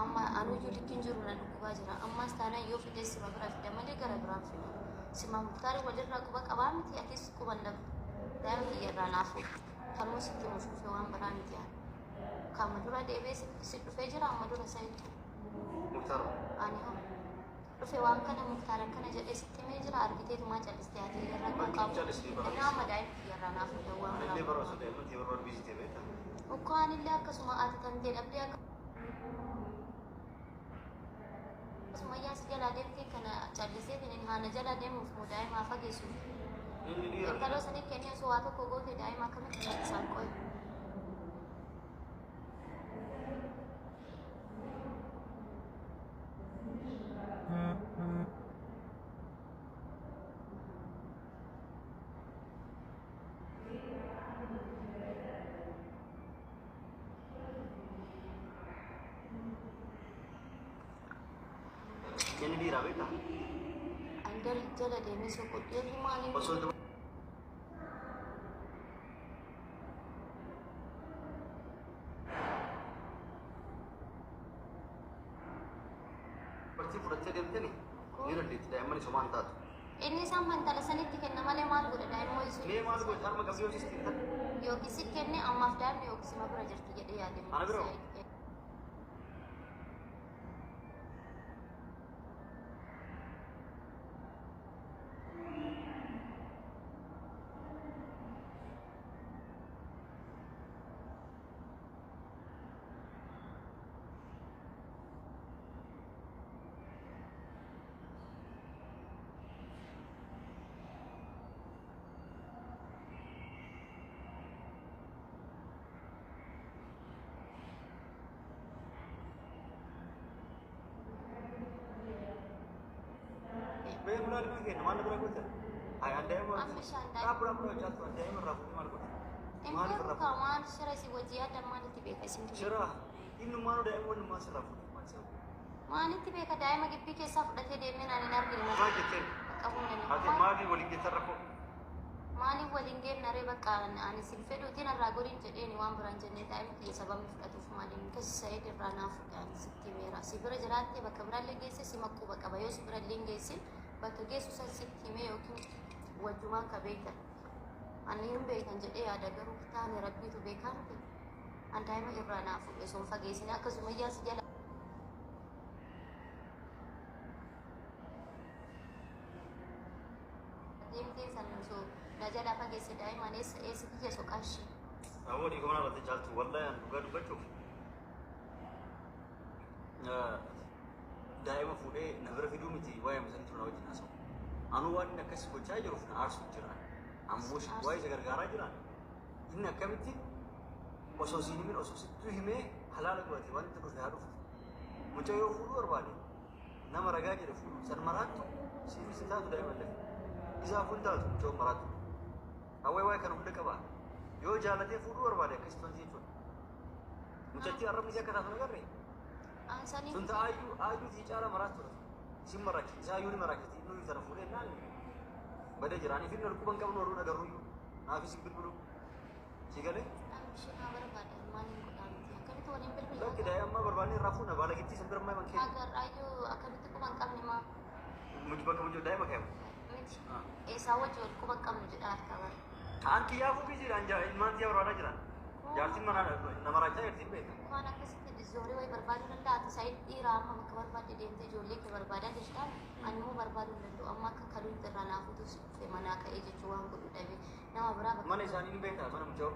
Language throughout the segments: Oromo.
Amma anuyyuu likkiin jiru na dhukkubaa jira. Ammas taanaan yoo fides sima bira fida malee gara biraan fida. Sima Muktaari walirraa quba qabaa miti, atis quba hin dhabdu. Daa'ima kiyya irraa naa fuudhi. Kanuma sitti himuuf dhufe, waan biraa miti ani. Kama dura deebi'ee si dhufee jira amma dura sayitu. Muktaar. Ani hoo dhufe waan kana Muktaar akkana jedhee sitti himee jira, argiteetumaa callistee ati irra Bakki qabu. callisii bara. Innaa amma daa'ima kiyya irraa naa fuudhe waan biraa. Anillee bara osoo daa'imman ta'e barbaadu biizii ta'e beektaa? Ukkoo anillee akkasuma ati tantee dhabdee akka Sumayyaa si jalaa deemtee kana calliseetiin haana jalaa deemuuf moo daa'ima haa fageessuuf? Inni dhiira. Intaloo sanii kennee osoo waa tokko goote daa'ima akkamitti isaan qo'e? Inni dhiira beektaa? Andal jala deemee soqu dhiirri maaliif? Osoo dubartii fudhattee deemteni ni dandeetti, daa'imman isumaan taatu. Inni isaan mantala sanitti kenna malee maal godha daa'imma isuu? Mee maal goota harma qabdee hojii tan? Yookiin si kenne ammaaf daa'imni yookiin sima bira jirti jedhee yaade. Ana bira? Mee maal bira kenna, maal bira goota? Ay, an daa'ima. Amma ishaan daa'ima. Dhaabura bura caaltu, an daa'ima irraa fuudhee maal godha? Hin Maaliif beeku irraa kaa waan shira si wajji yaadan maalitti beeka isin? Shira inni maal daa'ima wanni maal sirraa fuudhee maal sirraa fuudhee? Maalitti beeka, daa'ima gibbii keessaa fudhatee deemee naan hin argine. Maal jetteen? Bakka humna Ati nama. maaliif waliin geessan rakkoo? Maaliif waliin geennaree, bakka ani sin fedhuutiin irraa goriin jedheeni, waan biraan jennee, daa'ima kiyya sababni fudhatuuf maaliin akkas Sa'id irraa naa fudhe, ani sitti himeera. Si bira jiraattee bakka biraallee geesse si maquuba qaba, yoo si birallee hin geessin bakka geessu san sitti himee yookiin wajjumaan ka beektan. Ani hin beekan jedhee yaada, garuu taane rabbiitu beekaa miti. An daa'ima irraa naa fudhe osoo hin fageessine akkasuma iyyaa si jala deemtee san osoo na jalaa fageesse daa'imaan eessa eessa kiyya soqaashi. Aboo dhiifama irratti caaltu, wallahi an dhugaa dubbachuuf daa'ima fuudhee na bira fiduu miti, waa'ee masanii na wajjin haasa'u. Anuu waan inni akkas gochaa jiruuf na aarsu jira. Ammoo waa'ee isa gargaaraa jiran inni akkamitti osoo siin himin, osoo sittuu himee halaala godhate, wanta dhufe haa dhuftu. Mucaa yoo fuudhuu barbaade nama ragaa jedhe fuudhu, san maraattu siifis hin taatu, daa'ima illee isaaf hin taatu mucaan maraattu. Hawwee waa'ee kana hunda qaba. Yoo jaalatee fuudhuu barbaade akkasitti wanti jechuudha. Mucattii arrabni isii akka taatu nagarree? Ansanii Sun ta'a ayyuu ayyuu sii caala maraattuudha. Isin maraachiti, isaa ayyuu ni maraachiti. Inni sana fuudhee naan badee jira. Ani finna quban qabnu warreen agarruyyuu. Naafis hin bilbilu. Si galee? Ishee naa barbaada, maaliin godhaa miti, akkamitti waliin bilbila? Lakki, daa'ima barbaadne irraa fuuna baala gittii san bira maal kennu. Agarraayyuu akkamitti quban qabne maa? Muci bakka mucaa daa'ima keemu. Miti. Eessaa wajji wal quban qabnu jedha harka bara. Kaan kiyyaafuu fi jiran ilmaan tiyyaa barbaadaa jiran. Jaartiin mana nama raachaa jirti, hin beekta. Waan akkasitti zoorii wayi barbaaduu danda'a. Ati Saayid dhiiraa amma bakka barbaadde deemtee ijoollee kee barbaadaa jirta. Ani immoo barbaaduu hin danda'u. Amma akka kaluutti irraa naafuutu si dhufe manaa ka'ee jechuu waan godhu dhabe. Nama biraa bakka. Mana isaanii ni beektaa, mana mucaa?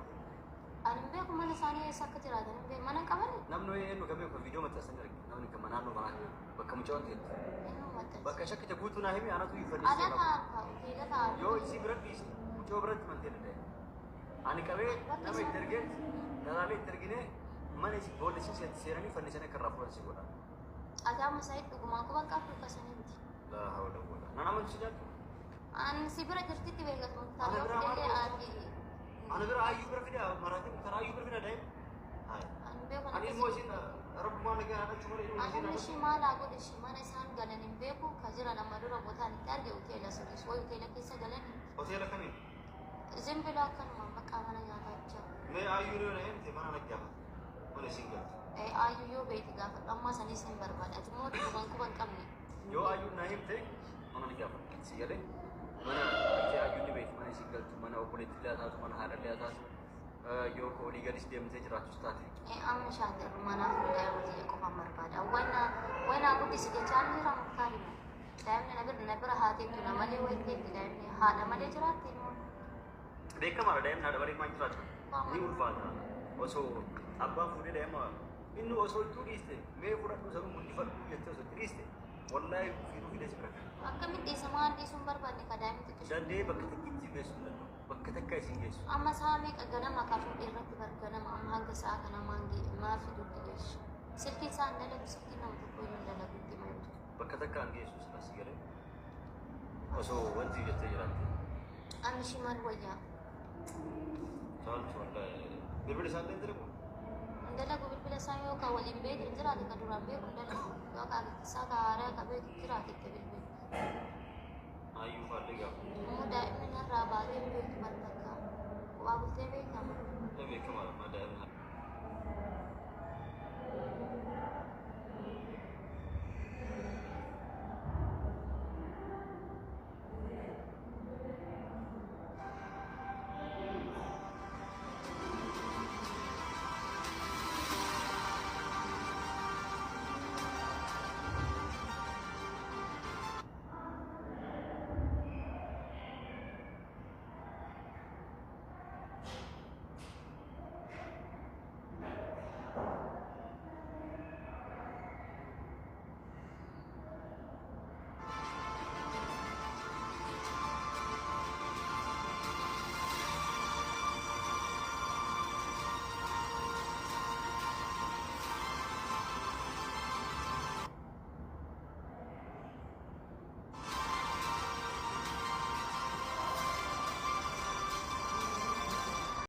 Ani hin beeku, mana isaanii eessa akka jiraatan hin beeku. Mana qabani? Namni wayii eenyu kan beeku viidiyoo maxxansan arge. Namni kan naannoo manaa bakka mucaan teettu. Eenyu maxxansa? Bakka shakkite guutuu naa himi, anatu Ala ifannisee qaba. taa'an hoteela taa'an. Yoo isii bira dhiise mucaa biratti mantee danda'e. Ani qabee nama itti ergeet dalaalee itti erginee mana isii boolla isii seeranii fannisanii akka irraa fuudhan si godha. Ati amma Saayid dhugumaan quban qabdu akkasanii miti. Laa hawla wala. Nan amantu jaatu. Ani si bira jirtitti beekatu. Ana biraa maal Muktaar godhu? ati. Ana bira ayyuu bira fida maraatee muktaar ayyuu bira fida daa'ima. Ani beeku. Ani immoo isin rabbumaa nagaa haadhachuu malee ilmoo Ani isin ishii maal haa godhe, ishii mana isaan galan hin beeku, ka jiran amma dura bootaan itti arge hoteela sunis wayi hoteela keessa galan. Hoteela kamiin? Zim biloo akkanuma maqaa mana nyaataa jira. Mee ayyuu yoo na himte mana naggaafata. Mana isin galtu. Ta'e aayyuu yoo beekte gaafadhu, ammaa sanis hin barbaada. Ati immoo dhugumaan quba hin qabne. Yoo ayyuun naa himte mana ni gaafadha. Si galee mana achi ayyuun ni beekti, mana isin galtu, mana obboleettii illee haa taatu, mana haadha illee haa taatu, yoo olii gadis deemtee jiraachus taate. Amma shaatarru manaa fi daa'ima tiyya qofaan barbaada. Wana guddisi jechaa jira Muktaar immoo. Daa'imni na bira haa teettu na malee wayi teetti, daa'imni haadha malee jiraatte immoo. Beekamaadha, daa'imni haadha malee maal jiraata? Ni ulfaata. Osoo abbaan fuudhee daa'ima inni osoo ittuu dhiiste, mee fudhadhu sanuu guddifadhu jettee osoo itti dhiiste, wallaahi fiiduu fidee si bira gaha. Akkamitti dhiisa? Maal dhiisuun barbaanne ka daa'imni xiqqishu. Danda'ee bakka takkitti geessu hin danda'u. Bakka takka isin geessu. Amma sa'a meeqa ganama kaa fuudhee irratti bar ganama amma hanga sa'a kana maal fiduutti geessu? Silkiin isaa hin dalagu, silkiin nama tokko iyyuu hin dalagu itti himuutu. Bakka takka hin geessu sila si galee. Osoo wanti jettee jiraatte. Amma ishii maal wayyaa? Caaltu wallaahi bilbila isaan illee hin dalagu. Hin dalagu bilbila isaa, yoo ka waliin beekne jiraate, ka duraan beeku hin dalagu. Yoo ka isaa ka haaraa ka beeku jiraate itti bilbilu. Ayyuu faallee gaafa. Immoo daa'imni narraa baatee hin beektu bar takka. Waa bultee beekama. Beekamaadha, maa daa'imni.